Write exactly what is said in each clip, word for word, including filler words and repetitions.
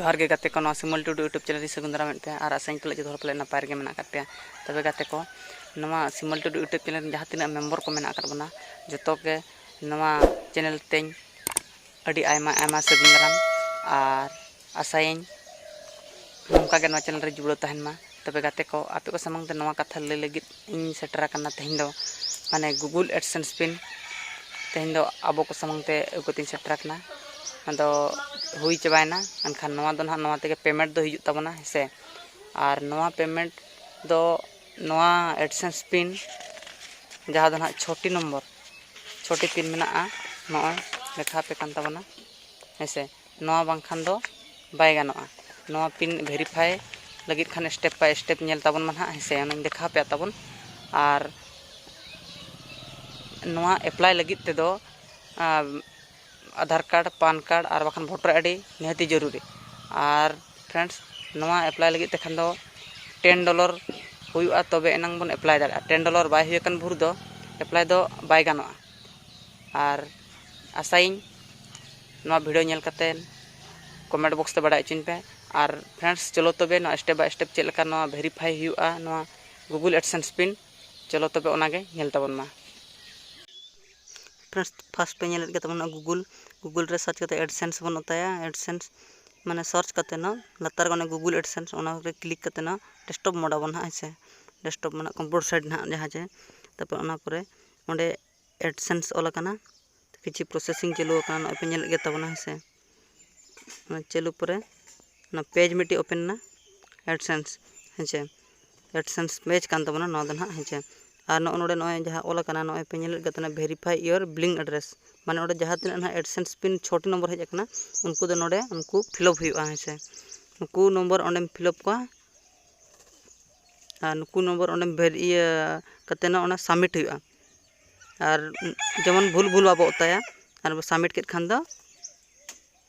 ᱡᱚᱦᱟᱨ ᱜᱮ ᱜᱟᱛᱮ ᱠᱚ, ᱱᱚᱣᱟ ᱥᱤᱢᱚᱞ ᱴᱩᱰᱩ YouTube channel ᱨᱮ ᱥᱟᱹᱜᱩᱱ ᱫᱟᱨᱟᱢᱮᱫ ᱯᱮᱭᱟ ᱟᱨ ᱟᱥᱟᱧ ᱯᱟᱞᱮ ᱡᱚᱛᱚ ᱦᱚᱲ ᱯᱟᱞᱮ ᱱᱟᱯᱟᱭ ᱨᱮᱜᱮ ᱢᱮᱱᱟᱜ ᱟᱠᱟᱫ ᱯᱮᱭᱟ᱾ ᱛᱚᱵᱮ ᱜᱟᱛᱮ ᱠᱚ, ᱱᱚᱣᱟ ᱥᱤᱢᱚᱞ ᱴᱩᱰᱩ YouTube channel ᱨᱮᱱ ᱡᱟᱦᱟᱸ ᱛᱤᱱᱟᱹᱜ ᱢᱮᱢᱵᱚᱨ ᱠᱚ ᱢᱮᱱᱟᱜ ᱟᱠᱟᱫ ᱵᱚᱱᱟ, ᱡᱚᱛᱚ ᱜᱮ ᱱᱚᱣᱟ channel ᱛᱮᱧ ᱟᱹᱰᱤ ᱟᱭᱢᱟ ᱟᱭᱢᱟ ᱥᱟᱹᱜᱩᱱ ᱫᱟᱨᱟᱢ, ᱟᱨ ᱟᱥᱟᱭᱟᱹᱧ ᱱᱚᱝᱠᱟ ᱜᱮ ᱱᱚᱣᱟ channel ᱨᱮ ᱡᱩᱲᱟᱹᱣ ᱛᱟᱦᱮᱱ ᱢᱟ᱾ ᱛᱚᱵᱮ ᱜᱟᱛᱮ ᱠᱚ, ᱟᱯᱮ ᱠᱚ ᱥᱟᱢᱟᱝ ᱛᱮ ᱱᱚᱣᱟ ᱠᱟᱛᱷᱟ ᱞᱟᱹᱭ ᱞᱟᱹᱜᱤᱫ ᱤᱧ ᱥᱮᱴᱮᱨ ᱟᱠᱟᱱᱟ ᱛᱮᱦᱮᱧ ᱫᱚ, ᱢᱟᱱᱮ Google AdSense pin ᱛᱮᱦᱮᱧ ᱫᱚ ᱟᱵᱚ ᱠᱚ ᱥᱟᱢᱟᱝ ᱛᱮ ᱟᱹᱜᱩ ᱠᱟᱛᱮᱧ ᱥᱮᱴᱮᱨ ᱟᱠᱟᱱᱟ᱾ ᱟᱫᱚ ᱦᱩᱭ ᱪᱟᱵᱟᱭᱮᱱᱟ, ᱮᱱᱠᱷᱟᱱ ᱱᱚᱣᱟ ᱫᱚ ᱱᱟᱦᱟᱜ ᱱᱚᱣᱟ ᱛᱮᱜᱮ payment ᱫᱚ ᱦᱤᱡᱩᱜ ᱛᱟᱵᱚᱱᱟ, ᱦᱮᱸ ᱥᱮ᱾ ᱟᱨ ᱱᱚᱣᱟ payment ᱫᱚ ᱱᱚᱣᱟ AdSense pin ᱡᱟᱦᱟᱸ ᱫᱚ ᱱᱟᱦᱟᱜ ᱪᱷᱚᱴᱤ ᱱᱚᱢᱵᱚᱨ, ᱪᱷᱚᱴᱤ pin ᱢᱮᱱᱟᱜᱼᱟ, ᱱᱚᱜᱼᱚᱭ ᱫᱮᱠᱷᱟᱣ ᱟᱯᱮ ᱠᱟᱱ ᱛᱟᱵᱚᱱᱟ, ᱦᱮᱸ ᱥᱮ᱾ ᱱᱚᱣᱟ ᱵᱟᱝᱠᱷᱟᱱ ᱫᱚ ᱵᱟᱭ ᱜᱟᱱᱚᱜᱼᱟ᱾ ᱱᱚᱣᱟ pin verify ᱞᱟᱹᱜᱤᱫ ᱠᱷᱟᱱ step by step ᱧᱮᱞ ᱛᱟᱵᱚᱱ ᱢᱟ ᱱᱟᱦᱟᱜ, ᱦᱮᱸ ᱥᱮ, ᱚᱱᱟᱧ ᱫᱮᱠᱷᱟᱣ ᱟᱯᱮᱭᱟ ᱛᱟᱵᱚᱱ᱾ ᱟᱨ ᱱᱚᱣᱟ apply ᱞᱟᱹᱜᱤᱫ ᱛᱮᱫᱚ, ᱟᱸ, ᱟᱫᱷᱟᱨ card, PAN card ᱟᱨ ᱵᱟᱠᱷᱟᱱ voter ID ᱱᱤᱦᱟᱹᱛᱤ ᱡᱚᱨᱩᱨᱤ᱾ ᱟᱨ friends, ᱱᱚᱣᱟ apply ᱞᱟᱹᱜᱤᱫ ᱛᱮᱠᱷᱟᱱ ᱫᱚ ten dollar ᱦᱩᱭᱩᱜᱼᱟ, ᱛᱚᱵᱮ ᱮᱱᱟᱝ ᱵᱚᱱ apply ᱫᱟᱲᱮᱭᱟᱜᱼᱟ᱾ ten dollar ᱵᱟᱭ ᱦᱩᱭ ᱟᱠᱟᱱ ᱵᱷᱳᱨ ᱫᱚ apply ᱫᱚ ᱵᱟᱭ ᱜᱟᱱᱚᱜᱼᱟ᱾ ᱟᱨ ᱟᱥᱟᱭᱟᱹᱧ ᱱᱚᱣᱟ video ᱧᱮᱞ ᱠᱟᱛᱮ comment box ᱛᱮ ᱵᱟᱲᱟᱭ ᱦᱚᱪᱚᱧ ᱯᱮ᱾ ᱟᱨ friends, ᱪᱚᱞᱚ ᱛᱚᱵᱮ ᱱᱚᱣᱟ step by step ᱪᱮᱫ ᱞᱮᱠᱟ ᱱᱚᱣᱟ verify ᱦᱩᱭᱩᱜᱼᱟ ᱱᱚᱣᱟ Google AdSense pin, ᱪᱚᱞᱚ ᱛᱚᱵᱮ ᱚᱱᱟᱜᱮ ᱧᱮᱞ ᱛᱟᱵᱚᱱ ᱢᱟ᱾ Friends, first ᱯᱮ ᱧᱮᱞᱮᱫ ᱜᱮ ᱛᱟᱵᱚᱱᱟ Google, Google ᱨᱮ search ᱠᱟᱛᱮ AdSense ᱵᱚᱱ ᱚᱛᱟᱭᱟ᱾ AdSense ᱢᱟᱱᱮ search ᱠᱟᱛᱮ ᱱᱚ ᱞᱟᱛᱟᱨ ᱨᱮ ᱚᱱᱮ Google AdSense, ᱚᱱᱟ ᱨᱮ click ᱠᱟᱛᱮ ᱱᱚ desktop mode ᱟᱵᱚᱱ ᱦᱟᱸᱜ, ᱦᱮᱸ ᱥᱮ᱾ Desktop ᱢᱟᱱᱮ computer side ᱱᱟᱦᱟᱜ ᱡᱟᱦᱟᱸ ᱪᱮ, ᱛᱟᱨᱯᱚᱨ ᱚᱱᱟ ᱯᱚᱨᱮ ᱚᱸᱰᱮ AdSense ᱚᱞ ᱟᱠᱟᱱᱟ, ᱠᱤᱪᱷᱩ processing ᱪᱟᱹᱞᱩ ᱟᱠᱟᱱᱟ, ᱱᱚᱜᱼᱚᱭ ᱯᱮ ᱧᱮᱞᱮᱫ ᱜᱮ ᱛᱟᱵᱚᱱᱟ, ᱦᱮᱸ ᱥᱮ᱾ ᱚᱱᱟ ᱪᱟᱹᱞᱩ ᱯᱚᱨᱮ ᱚᱱᱟ page ᱢᱤᱫᱴᱤᱡ open ᱮᱱᱟ, AdSense, ᱦᱮᱸ ᱪᱮ᱾ AdSense page ᱠᱟᱱ ᱛᱟᱵᱚᱱᱟ ᱱᱚᱣᱟ ᱫᱚ ᱱᱟᱦᱟᱜ, ᱦᱮᱸ ᱪᱮ᱾ ᱟᱨ ᱱᱚᱜᱼᱚ ᱱᱚᱰᱮ ᱱᱚᱜᱼᱚᱭ ᱡᱟᱦᱟᱸ ᱚᱞ ᱟᱠᱟᱱᱟ, ᱱᱚᱜᱼᱚᱭ ᱯᱮ ᱧᱮᱞᱮᱫ ᱠᱟᱱ ᱛᱟᱦᱮᱱᱟ verify your billing address, ᱢᱟᱱᱮ ᱚᱸᱰᱮ ᱡᱟᱦᱟᱸ ᱛᱤᱱᱟᱹᱜ ᱱᱟᱦᱟᱜ AdSense pin ᱪᱷᱚᱴᱤ ᱱᱚᱢᱵᱚᱨ ᱦᱮᱡ ᱟᱠᱟᱱᱟ, ᱩᱱᱠᱩ ᱫᱚ ᱱᱚᱰᱮ ᱩᱱᱠᱩ fill up ᱦᱩᱭᱩᱜᱼᱟ, ᱦᱮᱸ ᱥᱮ᱾ ᱱᱩᱠᱩ ᱱᱚᱢᱵᱚᱨ ᱚᱸᱰᱮᱢ fill up ᱠᱚᱣᱟ ᱟᱨ ᱱᱩᱠᱩ ᱱᱚᱢᱵᱚᱨ ᱚᱸᱰᱮᱢ ᱵᱷᱮᱨ-, ᱤᱭᱟᱹ ᱠᱟᱛᱮ ᱱᱟᱜ ᱚᱱᱟ submit ᱦᱩᱭᱩᱜᱼᱟ᱾ ᱟᱨ ᱡᱮᱢᱚᱱ ᱵᱷᱩᱞ ᱵᱷᱩᱞ ᱵᱟᱵᱚ ᱚᱛᱟᱭᱟ, ᱟᱨ ᱵᱚ submit ᱠᱮᱫ ᱠᱷᱟᱱ ᱫᱚ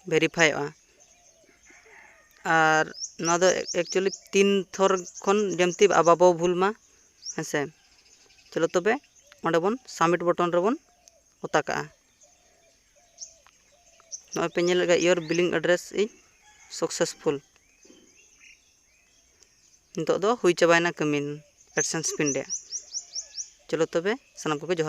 verifyᱚᱜᱼᱟ᱾ ᱟᱨ ᱱᱚᱣᱟ ᱫᱚ actually ᱛᱤᱱ ᱛᱷᱚᱨ ᱠᱷᱚᱱ ᱡᱮᱢᱛᱤ ᱵᱟᱵᱚ ᱵᱷᱩᱞ ᱢᱟ, ᱦᱮᱸ ᱥᱮ᱾ ᱪᱚᱞᱚ ᱛᱚᱵᱮ ᱚᱸᱰᱮ ᱵᱚᱱ submit button ᱨᱮᱵᱚᱱ ᱚᱛᱟ ᱠᱟᱜᱼᱟ᱾ ᱱᱚᱜᱼᱚᱭ ᱯᱮ ᱧᱮᱞᱮᱫ ᱜᱮᱭᱟ, your billing address is successful. ᱱᱤᱛᱚᱜ ᱫᱚ ᱦᱩᱭ ᱪᱟᱵᱟᱭᱮᱱᱟ ᱠᱟᱹᱢᱤ ᱮᱰᱥᱮᱱᱥ ᱯᱤᱱ ᱨᱮᱭᱟᱜ᱾ ᱪᱚᱞᱚ ᱛᱚᱵᱮ ᱥᱟᱱᱟᱢ ᱠᱚᱜᱮ ᱡᱚᱦᱟᱨ᱾